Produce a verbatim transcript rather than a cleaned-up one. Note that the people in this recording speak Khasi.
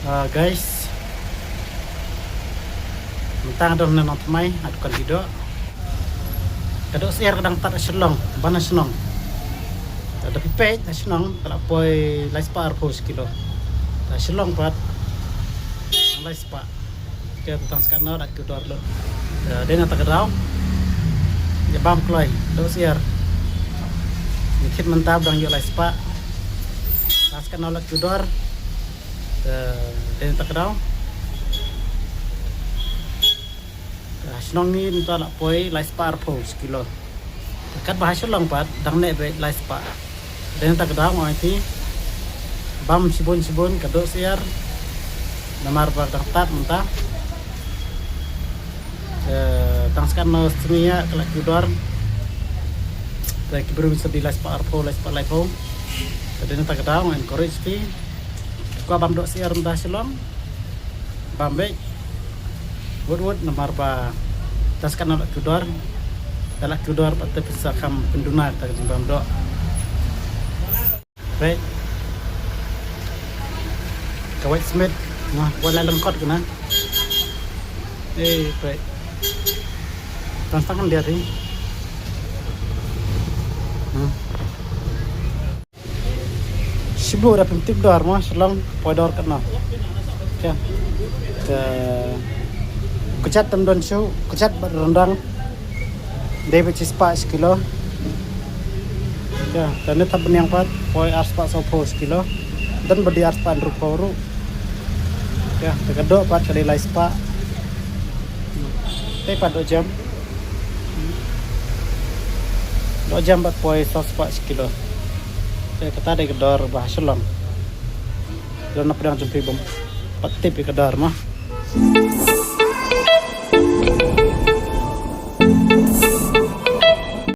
Ah, guys, mynta nga don hangne Nongthymmai ha dukan ki doh. Ka doh syiar ka dang tad ha Shillong ban ha shnong. Lada phi peit ha shnong ka la poi lai spah arphew shi kilo. Ha Shillong pat lai spah. Te tang skat noh lait ki dor lo. Dei na ta ka daw ïa bam kloi doh syiar. Ngi thied mynta ba dang ïoh lai spah. Tang skat noh lait ki dor. Dei na ta ka daw. Ha shnong ngi mynta la poi lai spah arphew shi kilo. Katba ha Shillong pat dang neh beit lai spah. Dei na ta ka daw nga ong ïa phi, bam shibun shibun ka doh syiar. Namar ba dang tad mynta. Tang skat noh sngi ïa ka lait ki dor. Te ki briew ngi sdang lai spah arphew, lai spah laiphew. Te dei na ta ka daw nga encourage phi, kwah bam doh syiar mynta ha Shillong, bam beit. Wut wut namar ba tang skat noh lait ki dor. Da lait ki dor pat te phin sa kham pynduna kata ka jingbam doh. Peit. Ka wait smit. Nga wait lai lyngkot kane. Eh, peit. Tang tang kan dia ri. Hmm. Shibu da pynthut dor mo, Shillong poi dor katno. Ka kjat tam don shu, kjat bad ryndang. Dei bad shispah shi kilo. Ka ne thap bniang pat poi arspah sawphew shi kilo. Don bad dei arspah hynriewphew ruh. Ka ka doh pat ka dei lai spah. Te pat doh jam. Doh jam bad poi saw spah shi kilo. Te kata dei ka dor ba ha Shillong. Don na pdeng jong phi bym pat tip ïa ka dor mo.